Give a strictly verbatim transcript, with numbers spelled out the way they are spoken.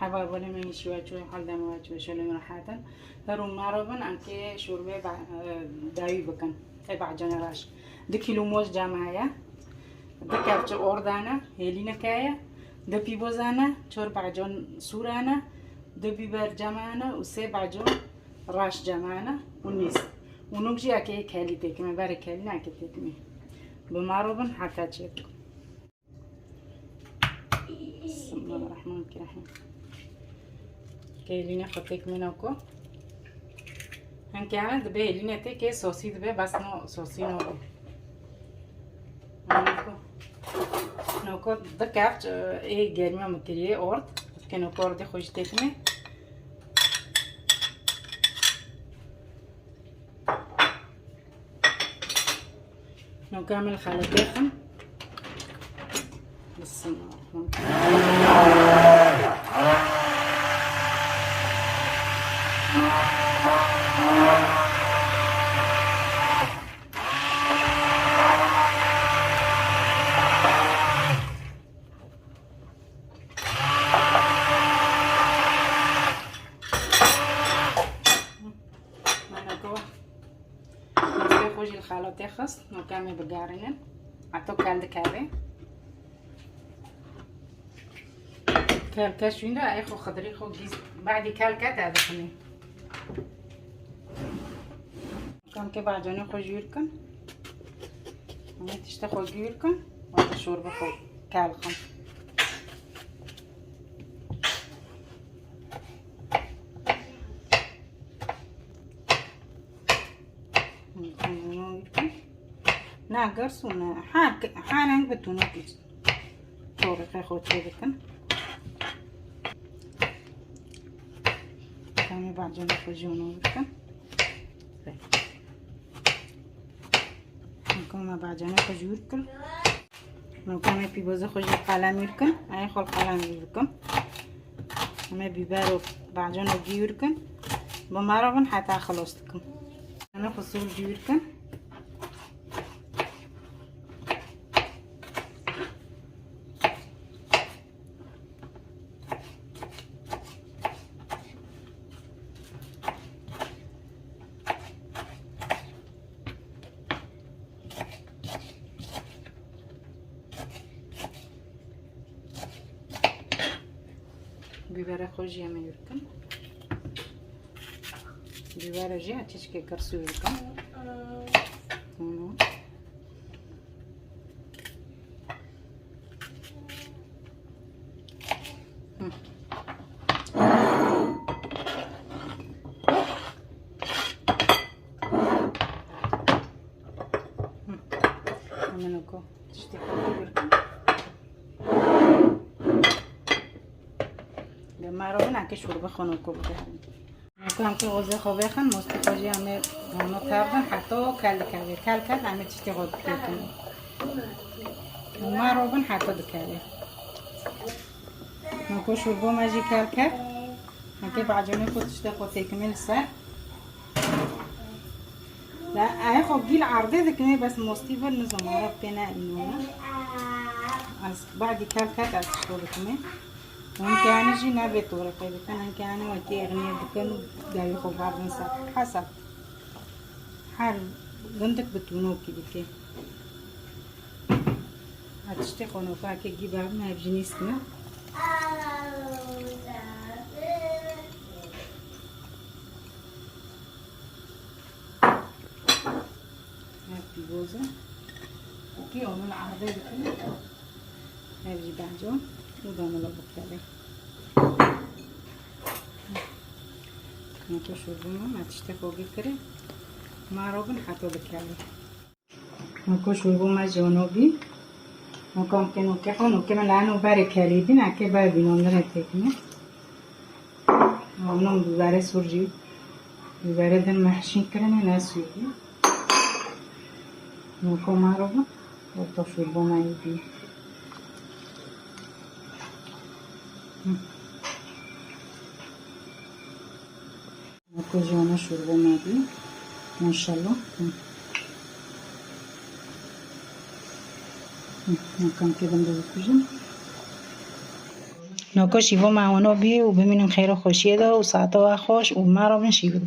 Merhaba, bolê min şiwe çû, hal dem we çû, şolê min rehat in. Her û mero bin, em kê şorbê ba-, e, dawî bikin. Ê bahcanê reş. Du kîlo moz cem heye. Du kevçe ordane, hêlîneke ye. Du pîbozane, çor bahcan sûrane. Du bîber cemane û sê bahcan reş cemane û nîst. Û nuk jî eke kelî têkime, berê kelî neke têkime. Bi mero bin heta çêk. Bismillahirrahmanirrahim. Kêlîne xwe têk min ku. Hem ke hene dibe hêlîne tê kê sosî dibe, bes no sosî no. Noko, noko du kevç, e, ê germiya min kiriye ord. Ke noko ordê xwe jî têk min. Nûka min li xeletê xim. Bismillahirrahmanirrahim. Mastê xwe jî li xelatê xist, nûka em ê bigerînin. Heto kel dikeve. Kel kel şûnde, ey xwe xidirî xwe gîz, badî kel ket, ez dixinî. Nûka em kê bacanê xwe jûr kin. Em ê tiştê xwe gûr kin. Wate şorbe xwe kel xin. Na, gersu ne. Ha, ha, reng bi tûnokî. Torê xwe çê dikin. Tamê bacanê xwe jî ono bikin. Nûka me bacanê xwe jûr kir. Nûka em ê pîbozê xwe jî qelem jûr kin. Em ê xwe li qelem jûr bikin. Em ê bîber û bacan û gî jûr kin. Bi mero bin heta xilos dikim. Em ê xwe sûr jûr kin. Bîbera xwe jî em ê jûr kin. Bîbera jî tişkê girs jûr kin. Hı. Hemen oku. Tiştê xwe jûr kin. Bi mero bin eke şorbe xwe nûka bide. Nûka em kê xozê xwe vêxin, mostî xwe jî em ê hano tevdin, heta kel dikeve. Kel ket, em ê tiştê xwe bikêtin. Mero bin heta dikeve. Nûka şorbo me jî kel ket. Em kê bacanê xwe tiştê xwe têkimê li ser. La, ayê xwe gîl erdê dikimê, bes mostî vir nizam, ara pê ne îno. Ez badî kel ket ez tiştê dikimê. Hinkê anî jî navê torê xwe dikin, hinkê anî wekî exniyê dikin û dawî xwe berdin ser. Hesab. Her gindik bi tûnokî dike. Ha, tiştê xwe nûka ke gî berdin, ev jî nîskine. Ev pîvoz e. Okey, onu li erdê dikin. Ev jî bence û dane li bikeve. Nûka şorbo me, me tiştê xwe gî kire. Mero bin heta dikeve. Nûka şorbo me jî ono bî. Nûka em kê nûkê xwe, nûkê me lano berê kelî bîn, eke ber bîn, ondan têkine. Onom bibere sûr jî. Bibere din mehşîn kirine, ne sûr bî. Nûka mero bin. Orta şorbo me bî. Hı. Nûka jî ana şorbo me bî. Maşallah. Hı. Hı, nûka em kê bin bikujin. Noko şîvo me weno bî û bimînin xêr û xweşiyê de û saeta we xweş û me re bin şîvin.